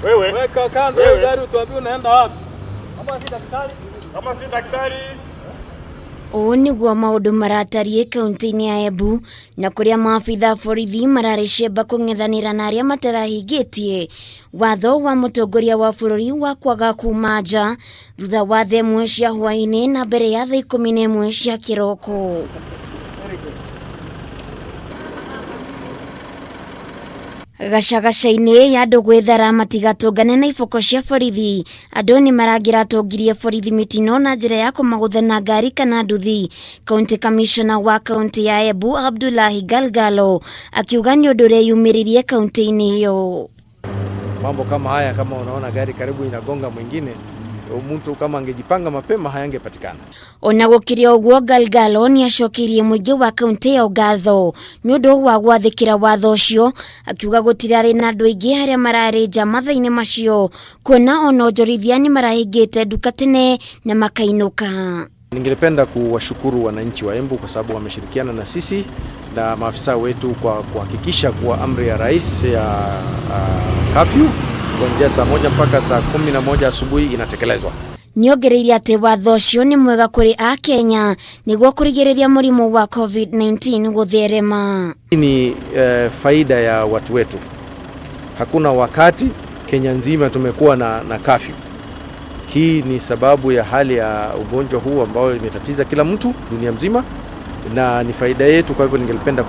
Wewe Weka kando Wewe. gari utuambie unaenda wapi. Kama si daktari, kama si daktari. Ũũ nĩguo maũndũ maratariĩ kaunti-inĩ ya Embu na kũrĩa maabitha a borithi mararĩ ciamba kũng'ethanĩra na arĩa matarahingĩtie watho wa mũtongoria wa bũrũri wa kwaga kuma nja thutha wa thaa ĩmwe cia hwaĩ-inĩ na mbere ya thaa 11 cia kĩroko. Gacagaca-inĩ ya andũ gwĩthara matigatũngane na iboko cia borithi, andũ nĩ marangĩratongirie borithi mĩtino na njĩra ya kũmagũtha na ngari kana nduthi. County Commissioner wa kaunti ya Embu Abdullahi Galgalo akiuga nĩ ũndũ ũreyumĩririe kaunti-inĩ ĩyo. Mambo kama haya, kama unaona gari karibu inagonga mwingine, mtu kama angejipanga mapema hayangepatikana. Ona gũkĩrĩ ũguo, Galgalo nĩ acokeirie mũingĩ wa kaunti ĩyo ngatho nĩ ũndũ wa gwathĩkĩra watho ũcio, akiuga gũtirarĩ na andũ aingĩ arĩa mararĩ nja mathaa-inĩ macio, kuona ona onjorithia nĩ marahingĩte nduka tene na makainũka. Ningependa kuwashukuru wananchi wa Embu kwa sababu wameshirikiana na sisi na maafisa wetu kwa kuhakikisha kuwa amri ya rais ya curfew kuanzia saa 1 mpaka saa 11 asubuhi inatekelezwa. Nĩongereire atĩ watho ũcio nĩ mwega kũrĩ Akenya nĩguo kũrigĩrĩria mũrimũ wa COVID-19 gũtherema. Hii ni faida ya watu wetu. Hakuna wakati Kenya nzima tumekuwa na curfew. Hii ni sababu ya hali ya ugonjwa huu ambao imetatiza kila mtu dunia mzima, na ni faida yetu. Kwa hivyo ningelipenda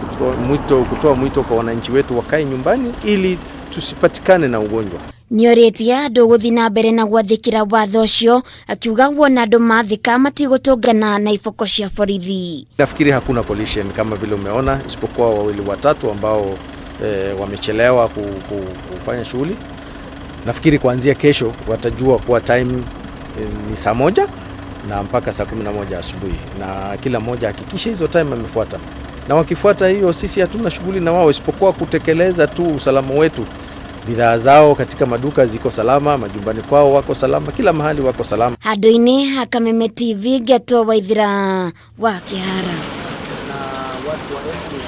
kutoa mwito kwa wananchi wetu wakae nyumbani ili tusipatikane na ugonjwa. Nĩorĩtie andũ gũthiĩ na mbere na gwathĩkĩra watho ũcio, akiuga wona andũ mathĩka matigũtũngana na iboko cia borithi. Nafikiri hakuna collision kama vile umeona, isipokuwa wawili watatu ambao wamechelewa kufanya shughuli. Nafikiri kuanzia kesho watajua kuwa time ni saa 1 na mpaka saa 11 asubuhi, na kila mmoja hakikishe hizo time amefuata, na wakifuata hiyo, sisi hatuna shughuli na wao isipokuwa kutekeleza tu usalama wetu. Bidhaa zao katika maduka ziko salama, majumbani kwao wako salama, kila mahali wako salama. Handũ-inĩ ha Kameme TV ngetwo Waithira wa Kĩhara. Na watu wa Embu.